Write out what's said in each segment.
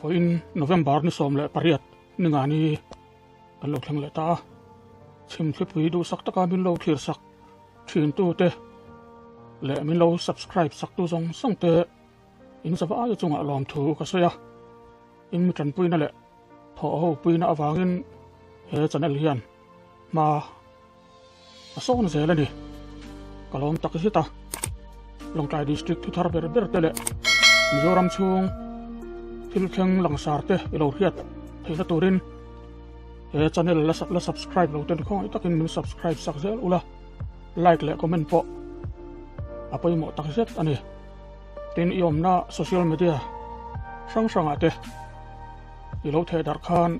Vawiin November ni 18 ningani kan lo thleng leh ta a, chhimthlipui duhsak taka min lo thlir sak thintute leh min lo subscribe saktu zawng zawng te in zava aia chungah lawmthu ka sawi a, in mi tanpuina leh thawh ho puina avangin he channel hian hma a sawn zel a ni. Ka lawm tak zet a, Lawngtlai District thuthar ber ber te leh Mizoram chhung thil thleng langsar te i lo hriat theihna turin he channel la la subscribe lo ten khawngaih takin min subscribe sak zel ula, like leh comment pawh a pawimawh tak zet a ni. Tin i awmna social media hrang hrangah te i lo theh darh khan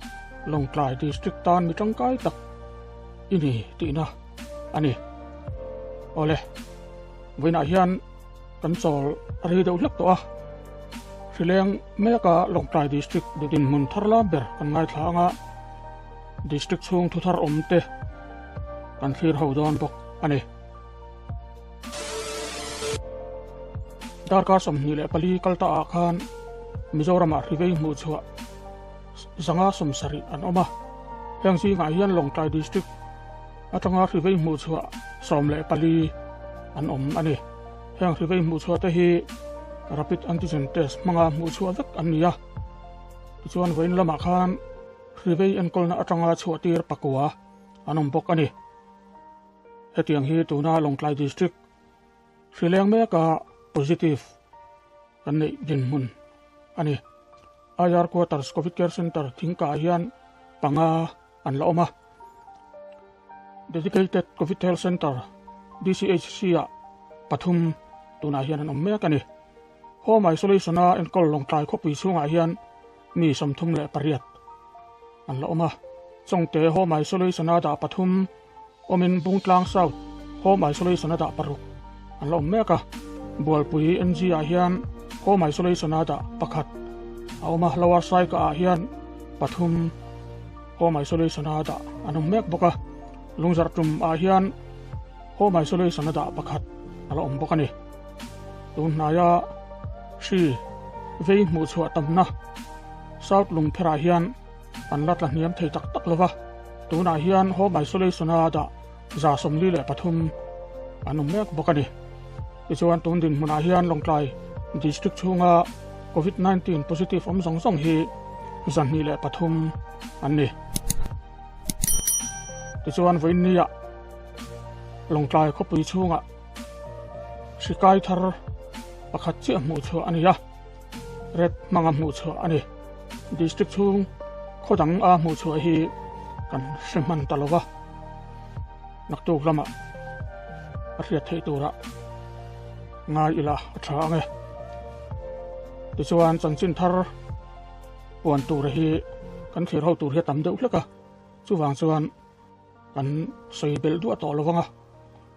Lawngtlai District tan mi tangkai tak i ni tihna a ni. Awle, vawiinah hian kan chawl a rei deuh hlek tawh a, hrileng meka Lawngtlai District dinhmun thar lam ber kan ngaithla anga District chhung thu thar awm te kan thlir ho dawn bawk a ni. Darkar 24 kal ta ah khan Mizoramah hrivei hmuh chhuah 170 an awm a, heng zingah hian Lawngtlai District atanga hrivei hmuh chhuah 14 an awm a ni. Heng hrivei hmuh chhuah te hi Rapid Antigen Test hmanga hmuh chhuah vek an ni a, tichuan vawiin lamah khan hrivei enkawlna atanga chhuah tir pakua an awm bawk a ni. Hetiang hi tuna Lawngtlai District hrileng meka positive kan neih dinhmun a ni. IR Quarters Covid Care Centre thingkah hian panga an la awm a. Dedicated Covid Health Centre, DCHC, ah pathum tunah hian an awm mek a ni. Home Isolation-a enkawl Lawngtlai khawpui chhungah hian mi 38 an la awm a. Chawngte Home Isolation-a dah pathum awmin Bungtlang South Home Isolation-a dah paruk an la awm mek a. Bualpui NG-ah hian Home Isolation-a dah pakhat a awm a, Lower Saika-ah hian pathum Home Isolation-a dah an awm mek bawk a. Lungzarhtum-ah hian Home Isolation-a dah pakhat a la awm bawk a ni. Tun hnaia hri vei hmuh chhuah tamna South Lungpherah hian an la tla hniam thei tak tak lova, tunah hian Home Isolation-a dah 43 an awm mek bawk a ni. Tichuan tun dinhmunah hian Lawngtlai District chhunga Covid-19 positive awm zawng zawng hi 203 an ni. Tichuan vawiinniah Lawngtlai khawpui chhungah hri kai thar pakhat chiah hmuh chhuah a ni a, red hmanga hmuh chhuah a ni. District chhung khaw dang a hmuh chhuah hi kan hre hman ta lo va, naktuk lamah a hriat theih turah ngai ila a tha ang e. Tichuan chanchin thar puan tur hi kan thlir ho tur hi a tam deuh hlek a, chuvang chuan Kan sawi belh duah tawh lo vang a,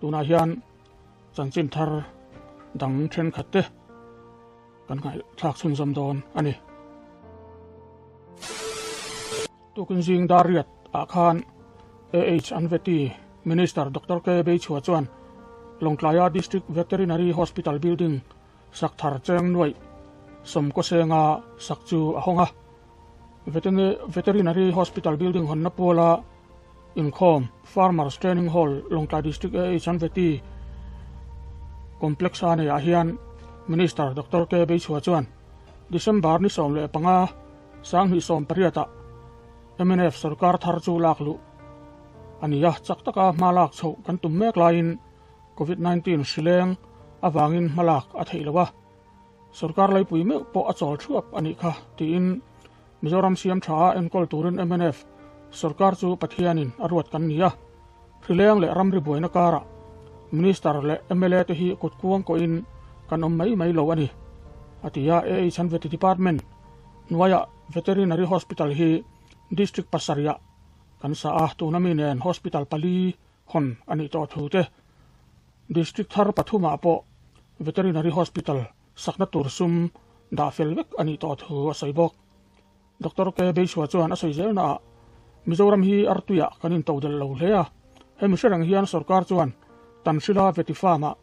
tunah hian chanchin thar dang thenkhat te kan ngaihthlak chhunzawm dawn a ni. Tukin zing dar riat ah khan AH Anveti Minister Doctor K Beichhua chuan Lawngtlaia District Veterinary Hospital Building sak thar cheng nuaih sawmkawsenga sak chu a hawng a. Veterinary Hospital Building hawnna puala inkhawm Farmers Training Hall Lawngtlai District AH Anveti Complex a neiah hian Minister Doctor K Beichhua chuan December ni 15 2018 ah mnf sorkar thar chu lak luh a ni a, chak taka hma lak chhoh kan tum mek laiin Covid 19 hrileng avangin hma lak a theih lo a. Sorkar laipui meuh pawh a chawl thuap a nih kha, tiin Mizoram siam tha a enkawl turin mnf sorkar chu Pathianin a ruat kan ni a. Hrileng leh ramri buaina karah Minister leh mla te hi kut kuang kawhin kan awm mai mai lo a ni, a ti a. AH Anveti Department hnuaiah Veterinary Hospital hi District pasarihah kan sa a, tuna mi nen Hospital pali hawn a nih tawh thu te, District thar pathumah pawh Veterinary Hospital sakna tur sum dah fel vek a nih tawh thu a sawi bawk. Doctor K Beisua chuan a sawi zelnaah Mizoram hi artuiah kan intodelh lo hle a, hemi hre reng hian sorkar chuan Tanhrila Veti Farm-ah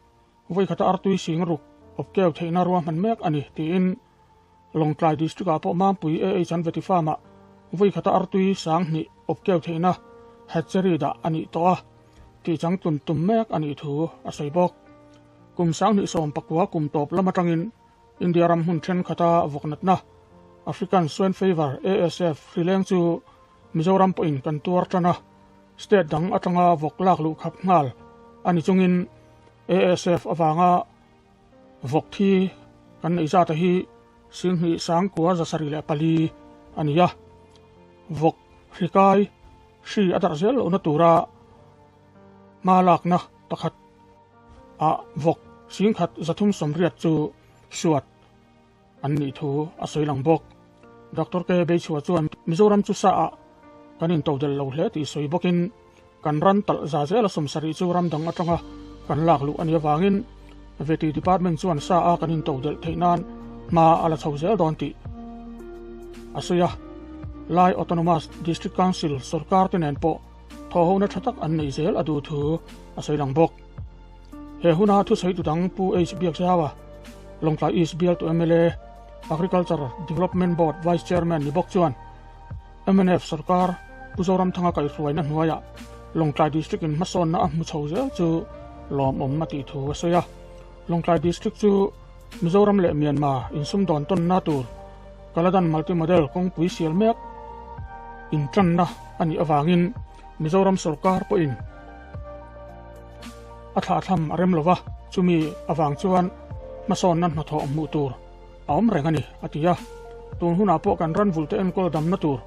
vawikhata artui sing ruk awpkeu theihna ruahman mek a ni tiin. Lawngtlai District-ah pawh Mampui AH an veti farm-ah vawi khata artui 2000 awp keu theihna hatchery dah a nih tawh a, tihchang tlun tum mek a nih thu a sawi bawk. Kum 2019 kum tawp lam atangin India ram hmun thenkhata vawknatna African Swine Fever, ASF, hrileng chu Mizoram pawhin kan tuar tan a, state dang atanga vawk lak luh khap nghal a ni chungin ASF avanga vawk thi kan neih zata hi 2974 a ni a, vawk hrikai hri a darh zel lohna tura hma lakna pakhat ah vawk 1380 chu suat an nih thu a sawi lang bawk. Doctor K. Beichhua chuan Mizoram chu sa ah kan intodelh lo hle tih sawi bawkin kan ran talh za zela 70 chu ram dang atanga kan lak luh a nih avangin Veti Department chuan sa a kan intodelh theih nan hma a la chho zel dawn tih a sawi a. Lai Autonomous District Council sorkar te nen pawh thawhhona tha tak an neih zel a duh thu a sawi lang bawk. He huna thusawi tu dang Pu H. Biakzaua, Lawngtlai East bialtu mla, Agriculture Development Board Vice Chairman ni bawk chuan mnf sorkar Pu Zoramthanga kaihhruaina hnuaiah Lawngtlai District in hmasawnna a hmu chho zel chu lawmawm a tih thu a sawi a. Lawngtlai District chu Mizoram leh Myanmar insumdawn tawnna tur Kaladan Multi-Model kawngpui sial mek intanna a nih avangin Mizoram sorkar pawhin a thlahthlam a rem lova, chumi avang chuan hmasawnna hnathawh hmuh tur a awm reng a ni, a ti a. Tun hunah pawh kan ran vulte enkawl damna tur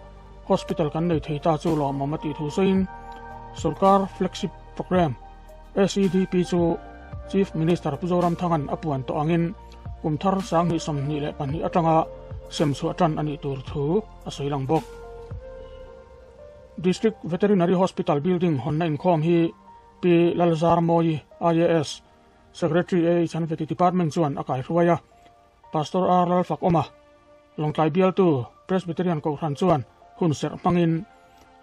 hospital kan nei thei ta chu lawmawm a tih thu sawiin sorkar flagship programme SEDP chu Chief Minister Pu Zoramthanga'n a puan tawh angin kum thar 2022 atanga sem chhuah tan a nih tur thu a sawi lang bawk. District Veterinary Hospital building hawnna inkhawm hi Pi Lalzarmawi, IAS, Secretary AH Anveti Department chuan a kaihruai a, Pastor R Lalfakawma, Lawngtlai bialtu Presbyterian Kohhran chuan hun serh hmangin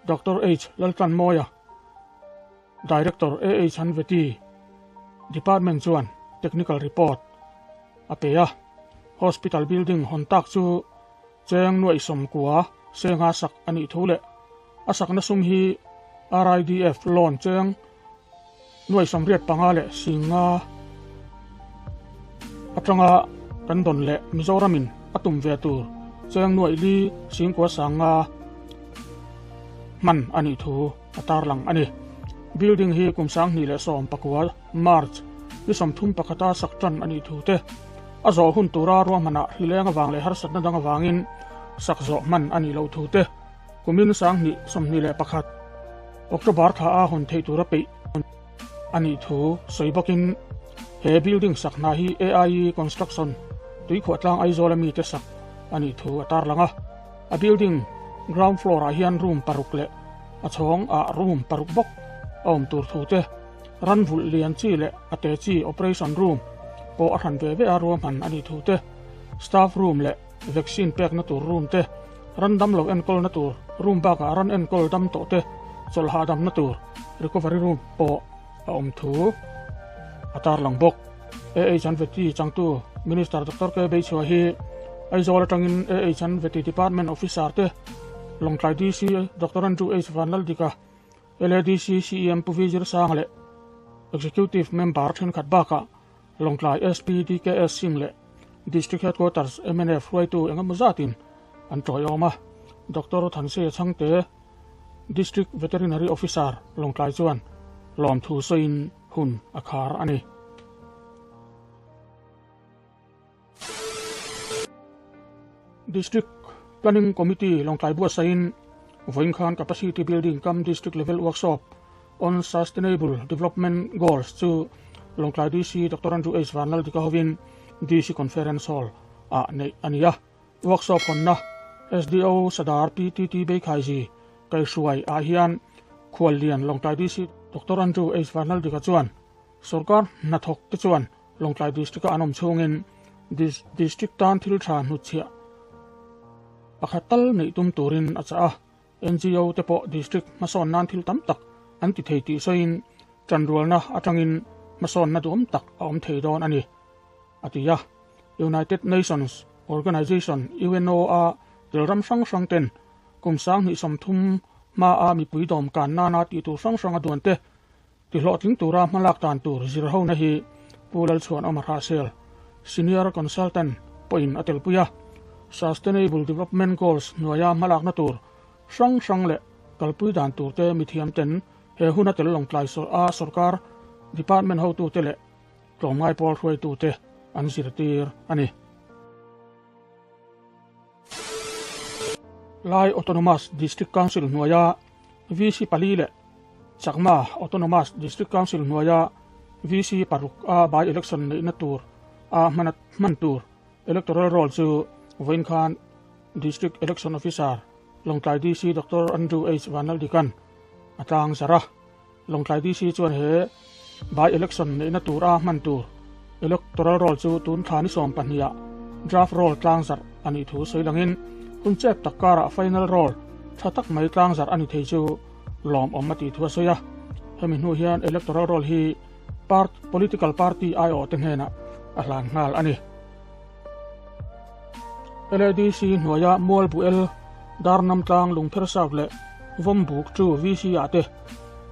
Doctor H Laltlanmawia, Director AH Anveti Department chuan technical report a pe a. Hospital building hawn tak chu cheng nuaih 90 senga sak a nih thu leh a sakna sum hi RIDF loan cheng 85,000 atanga kan dawn leh Mizoramin a tum ve tur cheng 4,950 hman a nih thu a tarlang a ni. Building hi kum 2019 March ni 31 a sak tan a nih thu te a zawh hun tura ruahmanah hrileng avang leh harsatna dang avangin sak zawh hman a nih loh thu te kumin 2021 October thla a hawn theih tura peih a nih thu sawi bawkin he building sak hna hi AIE Construction Tuikhuahtlang Aizawl a mite sak a nih thu a tarlang a. A building ground floor ah hian room paruk leh a chhawng ah room paruk bawk a awm tur thu te, ran vulh lian chi leh a te chi operation room pawh a hran ve ve a ruahman a nih thu te, staff room leh vaccine pekna tur room te, ran dam lo enkawlna tur room bakah ran enkawl dam tawh te chawlh hahdamna tur recovery room pawh a awm thu a tarlang bawk. AH an veti changtu Minister Doctor K Beichhua hi Aizawl atangin AH an veti Department Officer te Lawngtlai DC Doctor Andrew H Vanlaldika, LADC CEM Pu V Zirsanga leh Executive Member thenkhat bakah Lawngtlai SP DKS Singh leh District Headquarters mnf hruaitu engemaw zatin an tawiawm a. Doctor Thanseia Chhangte, District Veterinary Officer, Lawngtlai chuan lawmthu sawiin hun a khar a ni. District Planning Committee Lawngtlai buatsaihin vawiin khan Capacity Building cum District Level Workshop on Sustainable Development Goals chu Lawngtlai DC Doctor Andrew H Vanlaldika hovin DC Conference Hall ah neih a ni a. Workshop hawnna SDO Sadar PTT Beikhaiji kaihhruai ah hian Khuallian Lawngtlai DC Doctor Andrew H Vanlaldika chuan sorkar hnathawk te chuan Lawngtlai District-a an awm chhungin District tan thil tha hnutchhiah pakhat tal neih tum turin a chah a. NGO te pawh District hmasawn nan thil tam tak an ti thei tih sawiin tanrualna atangin hmasawnna duhawm tak a awm thei dawn a ni, a ti a. United Nations. Organization, UNO, a tel ram hrang hrang ten kum 2030 hmaa mipui dawm kan nana tih tur hrang hrang a duan te tihlawhtling tura hmalak dan tur zir hona hi Pu Lalchhuanawma Hrahsel, Senior Consultant, pawhin a telpui a. Sustainable Development Goals hnuaia hmalakna tur hrang hrang leh kalpui dan turte mithiam ten he huna tel Lawngtlai a sorkar department hotute leh tlawmngai pawl hruaitute an zirtir a ni. Lai Autonomous District Council hnuaia VC pali leh Chakma Autonomous District Council hnuaia VC paruk a by-election neihna tur a hman tur Electoral Roll chu vawiin khan District Election Officer Lawngtlai DC Doctor Andrew H Vanlaldikan a tlang zar a. Lawngtlai DC chuan he by-election neihna tur a hman tur Electoral Roll chu tun thla ni 12 ah Draft Roll tlang zarh a nih thu sawi langin hun chep tak karah Final Roll tha tak mai tlang zarh a ni thei chu lawmawm a tih thu a sawi a. Hemi hnu hian Electoral Roll hi Part Political Party aiawh te hnenah a hlan nghal a ni. LADC hnuaia Mual Buel, Darnam Tlang Lungpher South leh Vawmbuk chu VC ah te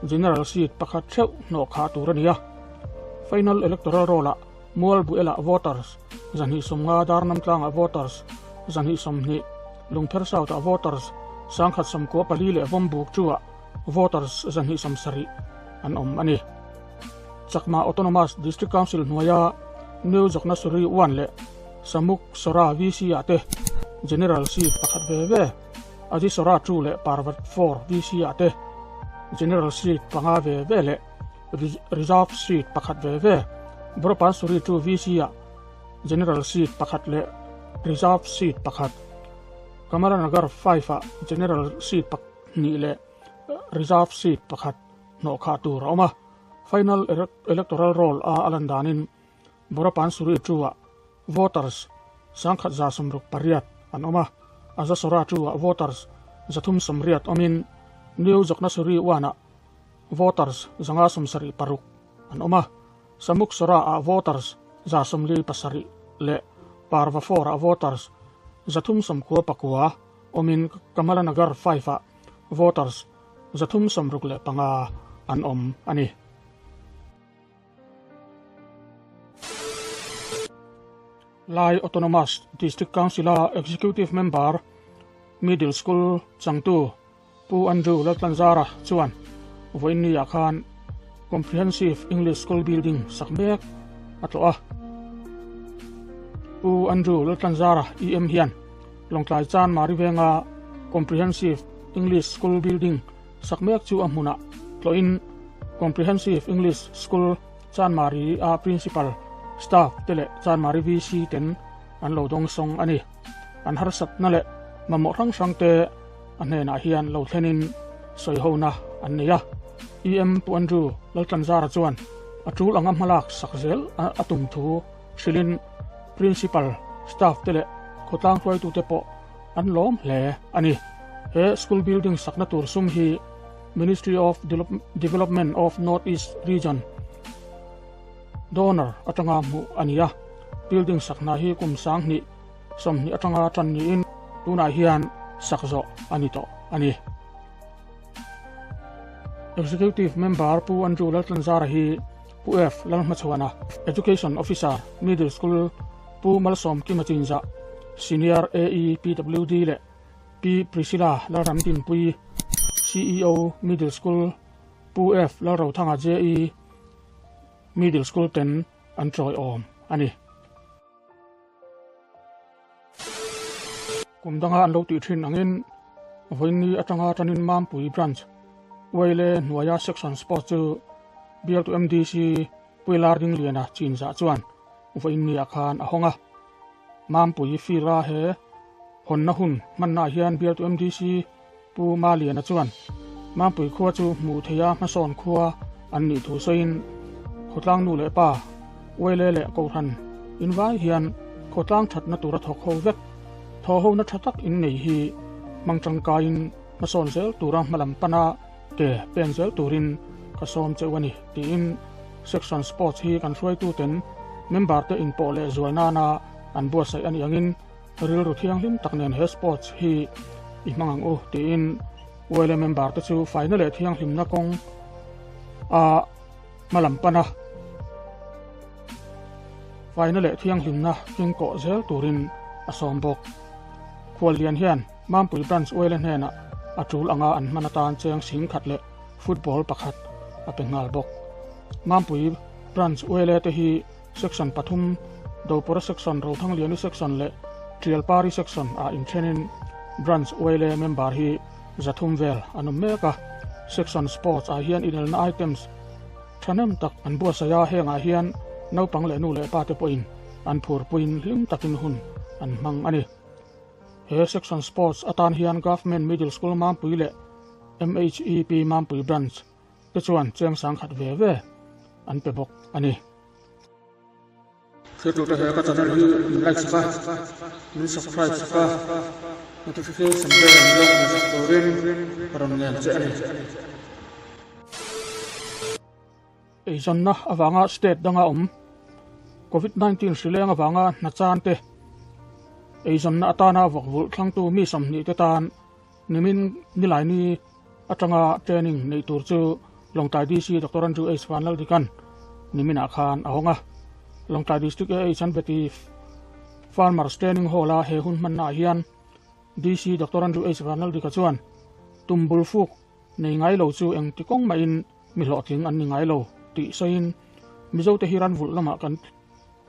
General Seat pakhat theuh hnawh khah tur a ni a. Final Electoral Roll ah Mual Buel ah voters 250, Darnam Tlang ah voters 220, Lungpher South ah voters 194 leh Vawmbuk chu ah voters 270 an awm a ni. Chakma Autonomous District Council hnuaia New Joknasuri 1 leh Samuk Sora VC ah te General Seat pakhat ve ve, Adi Sora 2 leh Parvat 4 VC ah te General Seat panga ve ve leh Reserve Seat pakhat ve ve, Bropansuri 2 VC ah General Seat pakhat leh Reserve Seat pakhat, Kamalanagar 5 ah General Seat pahnih leh Reserve Seat pakhat hnawh khah tur a awm a. Final Electoral Roll a a lan danin Borapansuri 2 ah voters 1168 an awm a, Azasora 2 ah voters 380 awmin New Joknasuri 1 ah voters 576 an awm a, Samuksora ah voters 147 leh Parva 4 ah voters 399 awmin Kamalanagar 5 ah voters 365 an awm a ni. Lai Autonomous District Council-a Executive Member, Middle School changtu Pu Andrew Laltlanzara chuan vawiinni-ah khan Comprehensive English School Building sak mek a tlawh a. Pu Andrew Laltlanzara EM hian Lawngtlai Chanmari venga Comprehensive English School Building sak mek chu a hmunah tlawhin Comprehensive English School Chanmari a Principal, Staff te leh Chanmari VC ten an lo dawngsawng a ni. An harsatna leh mamawh hrang hrang te a hnenah hian lo thlenin sawihona an nei a. EM Pu Andrew Laltlanzara chuan a tul anga hmalak sak zel a tum thu hrilhin Principal, Staff te leh khawtlang hruaitute pawh an lawm hle a ni. He school building sakna tur sum hi Ministry of Development of North East Region donor atanga hmuh a ni a. Building sakna hi kum 2020 atanga tan niin tunah hian sak zawh a ni tawh a ni. Executive Member Pu Andrew Laltlanzara hi Pu F Lalhmachhuana, Education Officer, Middle School, Pu Malsawm Kima Chinzah, Senior AE PWD leh Pi Priscilla Lalramdinpui, CEO, Middle School, Pu F Lalrothanga JE, Middle School ten an tawiawm a ni. Kum danga an lo tih thin angin vawiinni atanga tanin Mampui Branch Uaile hnuaia Section Sports chu Bialtu MDC Puilar Dingliana chinzah chuan vawiinni ah khan a hawng a. Mampui field-a he hawnna hun hmannaah hian Bialtu MDC Pu Maliana chuan Mampui khua chu hmuh theia hmasawn khua an nih thu sawiin khawtlang nu leh pa Uaile leh Kohhran invai hian khawtlang thatna tura thawk ho vek thaw hona tha tak in nei hi hmang tangkaiin hmasawn zel tura hmalam pana ke pen zel turin ka sawm cheu a ni tiin Section Sports hi kan hruaituten member te inpawh leh zuai nana an buatsaih a nih angin. Rilru thianghlim tak nen he sports hi i hmang ang u tiin YLA member te chu faina leh thianghlimna kawng a hmalam pan a, faina leh thianghlimna keng kawh zel turin a sawm bawk. Khuallian hian Mampui Branch YLA hnenah a tul anga an hman atan cheng sing khat leh football pakhat a pe nghal bawk. Mampui Branch YLA te hi Section pathum, Dopawra Section, Rothangliani Section leh Tialpari Section ah inthenin Branch YLA member hi zathum vel an awm mek a. Section Sports ah hian inelna items thahnem tak an buatsaih a, hengah hian naupang leh nu leh pa te pawhin an phurpuiin hlim takin hun an hmang a ni. He Section Sports atan hian Government Middle School Mampui leh MHEP Mampui Branch te chuan cheng sangkhat ve ve an pe bawk a ni. Thiltute he ka channel hi min like sak a, min subscribe sak a, notification bell min lo hmu sak turin ka rawn ngen che a ni. Eizawnna avanga state danga awm Covid 19 hrileng avanga hna chan te, eizawnna atana vawkvulh thlangtu mi 20 te tan nimin nilaini atanga training neih tur chu Lawngtlai DC Doctor Andrew H Vanlaldikan niminah khan a hawng a. Lawngtlai District AH an beti Farmers Training Hall-a he hun hmannaah hian DC Doctor Andrew H Vanlaldika chuan tum bul fuk nei ngai lo chu engti kawng mahin mi hlawhtling an ni ngai lo tih sawiin Mizote hi ranvulh lamah kan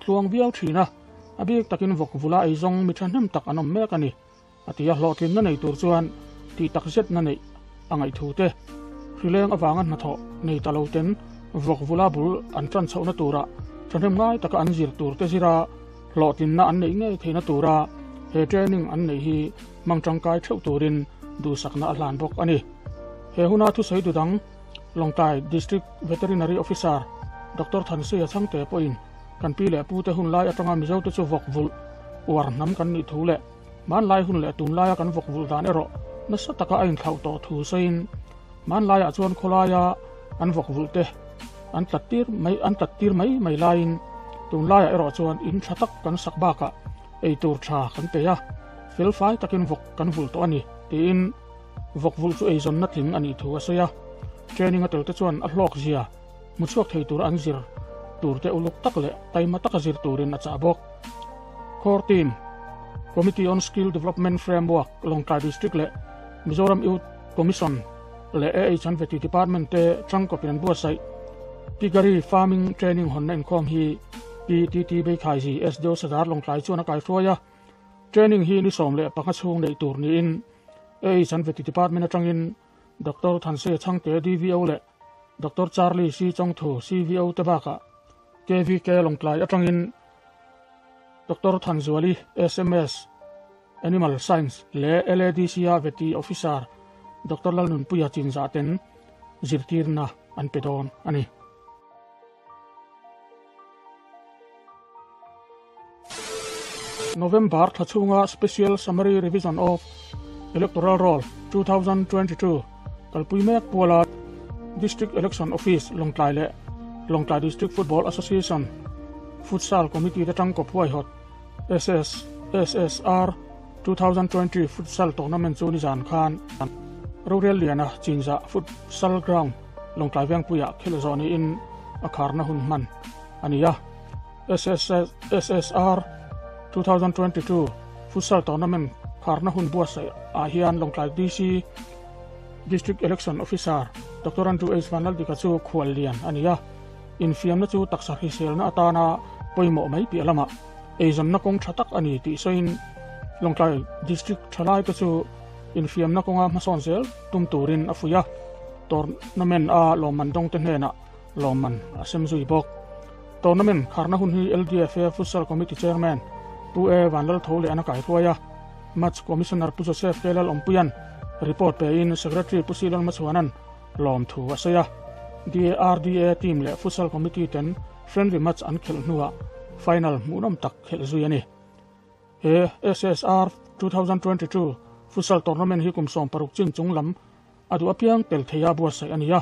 tluang viau thin a, a bik takin vawk vula eizawng mi thahnem tak an awm mek a ni. A ti a, hlawhtlinna nei tur chuan tih tak zetna neih a ngaih thu te, hrileng avanga hnathawh nei ta lo ten vawk vula bul an tan chhohna tura thahnem ngai taka an zir tur te zira hlawhtlinna an neih ngei theihna tura he training an neih hi hmang tangkai theuh turin duhsakna a hlan bawk a ni. He huna thusawi dudang Lawngtlai District Veterinary Officer Doctor Thansuia Chhangte pawhin kan pi leh pute hun lai atanga Mizote chu vawk vulh uar hnam kan nih thu leh Hmanlai hun leh tunlaia kan vawk vulh dan erawh nasa taka a inthlauh tawh thu sawiin hmanlaiah chuan khawlaia an vawk vulh te an tlat tir mai an tlat tir mai mai laiin tunlaiah erawh chuan in tha tak kan sak bakah ei tur tha kan pe a, felfai takin vawk kan vulh tawh a ni tiin vawk vulh chu eizawnna tling a nih thu a sawi a. Training a tel te chuan a hlawk zia hmu chhuak thei tur an zir tur te uluk tak leh taima taka zir turin a chah bawk. Core Team, Committee on Skill Development Framework, Lawngtlai District leh Mizoram Youth Commission leh AH an Veti Department te tangkawpin an buatsaih. Piggery Farming Training hawnna inkhawm hi Pi TT Beikhaiji, SDO Sadar Lawngtlai chuan a kaihruai a. Training hi ni 15 chhung neih tur niin AH an Veti Department atangin Doctor Thanse Chhangte, DVO leh Doctor Charlie C Chongthu, CVO te bakah KVK Lawngtlai atangin Doctor Thanzuali, sms, Animal Science leh LADC-a Veti Officer Doctor Lalnunpuia chinzah ten zirtirna an pe dawn a ni. November thla chhunga Special Summary Revision of Electoral Roll 2022 kalpui mek puala District Election Office Lawngtlai leh Lawngtlai District Football Association Futsal Committee te tangkawp huaihawt SS SSR 2020 Futsal Tournament chu nizan khan Rorel Liana Chinzah Futsal Ground Lawngtlai Vengpuiah khelh zawh niin a kharna hun hman a ni a. SSR 2022 Futsal Tournament kharna hun buatsaih ah hian Lawngtlai DC District Election Officer Doctor Andrew H Vanlaldika chu khual lian a ni a. Infiamna chu taksa hriselna atana pawimawh mai piah lamah eizawnna kawng tha tak a ni tih sawiin Lawngtlai District thalaite chu infiamna kawnga hmasawn zel tum turin a fuih a. Tournament a lawmman dawngte hnenah lawmman a sem zui bawk. Tournament kharna hun hi LDFA Futsal Committee Chairman Pu E Vanlaltho leh an a kaihruai a, Match Commissioner Pu Joseph K Lalawmpuia'n report pein Secretary Pu Silal Machhuana'n lawmthu a sawi a. DARDA team leh Futsal Committee ten friendly match an khelh hnuah final hmuhnawm tak khelh zui a ni. He SSR 2022 Futsal Tournament hi kum 16 chin chung lam a duh apiang tel theia buatsaih a ni a.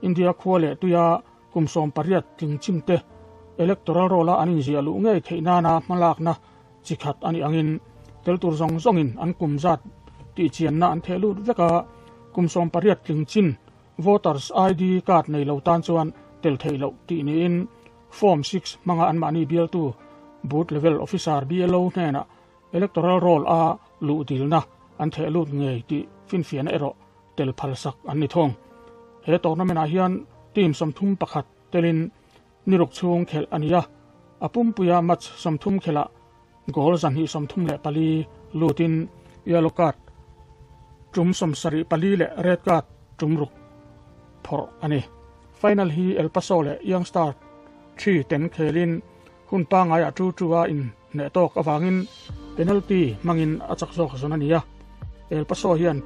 India khua leh tuia kum 18 tling chin te electoral roll-a an inziah luh ngei theih nana hmalakna chi khat a nih angin tel tur zawng zawngin an kum zat tihchianna an theh lut vek a, kum 18 tling chin voters ID card nei lo tan chuan tel theih loh tih niin Form 6 hmanga anmahni bialtu Booth Level Officer, BLO, hnenah Electoral Roll a luh dilna an theh lut ngei tih finfiahna erawh tel phalsak an ni thung. He tournament ah hian team 31 telin ni ruk chhung khelh a ni a, a pumpuia match 30 khelhah goal 234 lutin yellow card tum 74 leh red card tum ruk phawrh a ni. Final hi El Paso leh Young Star 3 ten khelin hun pangaiah tu tu a in hneh tawk avangin penalty hmangin a chak zawk zawn a ni a. El Paso hian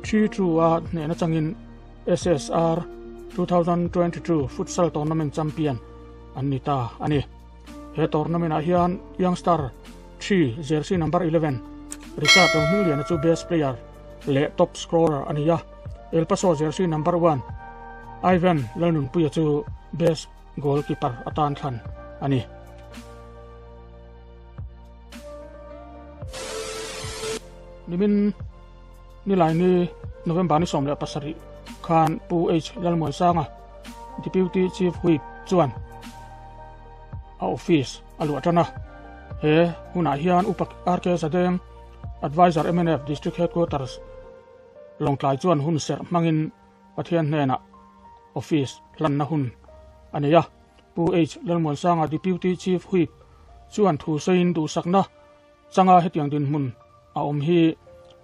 3-2 a hnehna changin SSR 2022 Futsal Tournament champion an ni ta a ni. He tournament ah hian Young Star 3 jersey number 11 Richard Rohmingliana chu best player leh top scorer a ni a. El Paso jersey number 1 Ivan Lalnunpuia chu best goalkeeper atan thlan a ni. Nimin Nilaini November ni 17 khan Pu H Lalmuansanga Deputy Chief Whip chuan a office a luah tan a. He hunah hian Upa RK Zadeng, Advisor mnf District Headquarters Lawngtlai chuan hun serh hmangin Pathian hnenah office hlanna hun a nei a. Pu H Lalmuansanga Deputy Chief Whip chuan thu sawiin duhsakna changa hetiang dinhmun a awm hi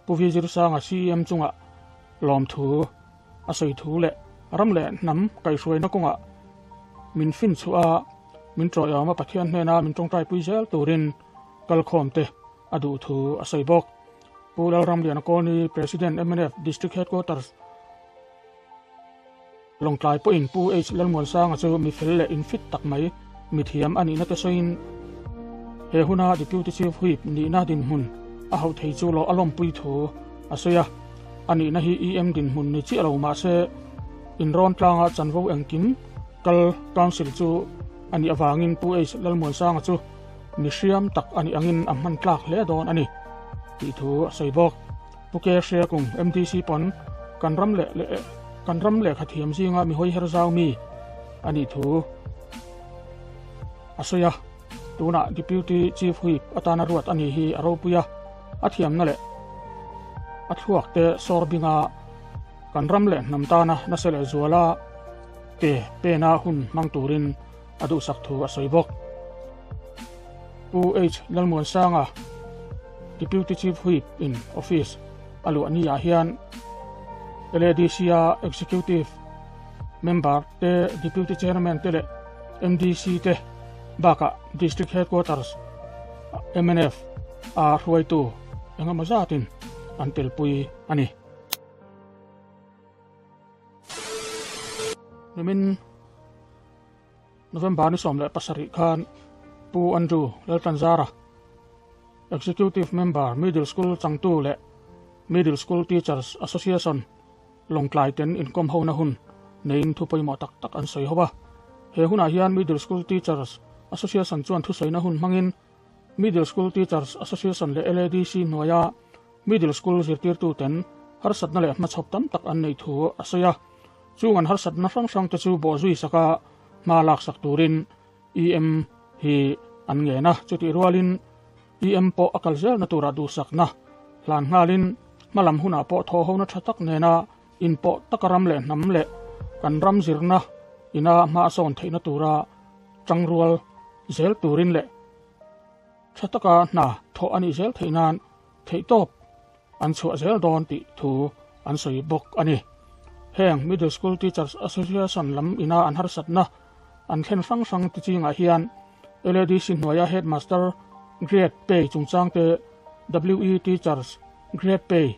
Pu V Zirsanga CEM chungah lawmthu a sawi thu leh ram leh hnam kaihhruaina kawngah min fin chhuah a, min tawihawm a Pathian hnena min tawngtaipui zel turin kalkhawm te a duh thu a sawi bawk. Pu Lalramliana Kawlni President mnf District Headquarters Lawngtlai pawhin Pu H Lalmuansanga chu mi fel leh infit tak mai mithiam a nihna te sawiin he huna Deputy Chief Whip nihna dinhmun a hauh thei chu lo a lawmpui thu a sawi a. A nihna hi EM dinhmun ni chiah lo mahse inrawn tlanga chanvo engkim kal Council chu a nih avangin Pu H Lalmuansanga chu mi hriam tak a nih angin a hman tlak hle dawn a ni tih thu a sawi bawk. Pu Ke Hriakung MDC pawn kan ram leh leh kan ram lehkha thiam zinga mi hawi her zau mi a nih thu a sawi a. Tunah Deputy Chief Whip atana ruat a nih hi a ropui a, a thiamna leh a thluak te sawr binga kan ram leh hnam tana nasa leh zuala ke pena hun hmang turin a duhsak thu a sawi bawk. Pu H Lalmuansanga, Deputy Chief Whip in office a luah ni ah hian LADC a Executive Member te, Deputy Chairman te leh MDC te bakah District Headquarters mnf a hruaitu engemaw zatin an telpui a ni. Nimin November ni 17 khan Pu Andrew Laltanzara, Executive Member, Middle School changtu leh Middle School Teachers Association Lawngtlai ten inkawm hona hun neiin thu pawimawh tak tak an sawi ho a. He hunah hian Middle School Teachers Association chuan thusawina hun hmangin Middle School Teachers Association leh LADC hnuaia Middle School zirtirtu ten harsatna leh hmachhawp tam tak an neih thu a sawi a. Chung an harsatna hrang hrang te chu bawhzui saka hma laksak turin EM hi an ngen a. Chutih rualin EM pawh a kal zelna tura duhsakna hlan nghalin hmalam hunah pawh thawhhona tha tak nena inpawh taka ram leh hnam leh kan ram zirna ina hma a sawn theihna tura tangrual zel turin leh tha taka hna thawh a nih zel theih nan theihtawp an chhuah zel dawn tih thu an sawi bawk a ni. Heng Middle School Teachers Association lam ina an harsatna an thlen hrang hrang ti chingah hian LADC hnuaia Headmaster Grade Pay chungchang te, WE Teachers Grade Pay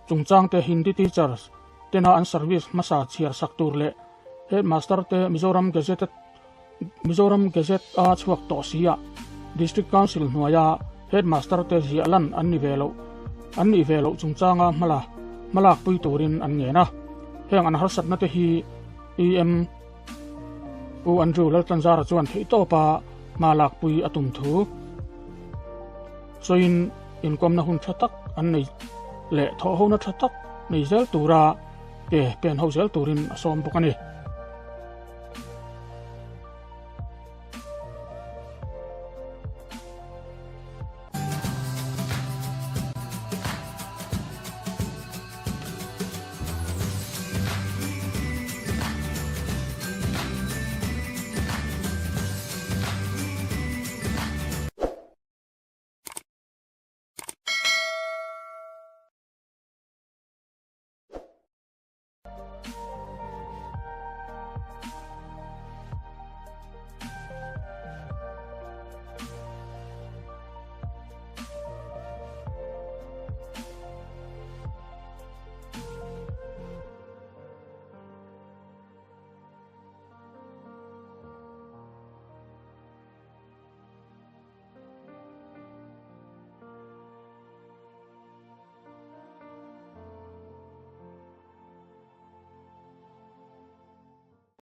chungchang te, Hindi Teachers tena an service hmasa chhiar sak tur leh Headmaster te Mizoram Gazetted Mizoram Gazette a chhuak tawh si a, District Council hnuaia Headmaster te ziah lan an ni ve loh an nih ve loh chungchanga hmala hmalak pui turin an ngen a. Heng an harsatna te hi EM Pu Andrew Laltlanzara chuan theihtawpa hma lak pui a tum thu. Sawiin inkawmna hun tha tak an nei leh thawhhona tha tak nei zel tura ke pen ho zel turin a sawm bawk a ni.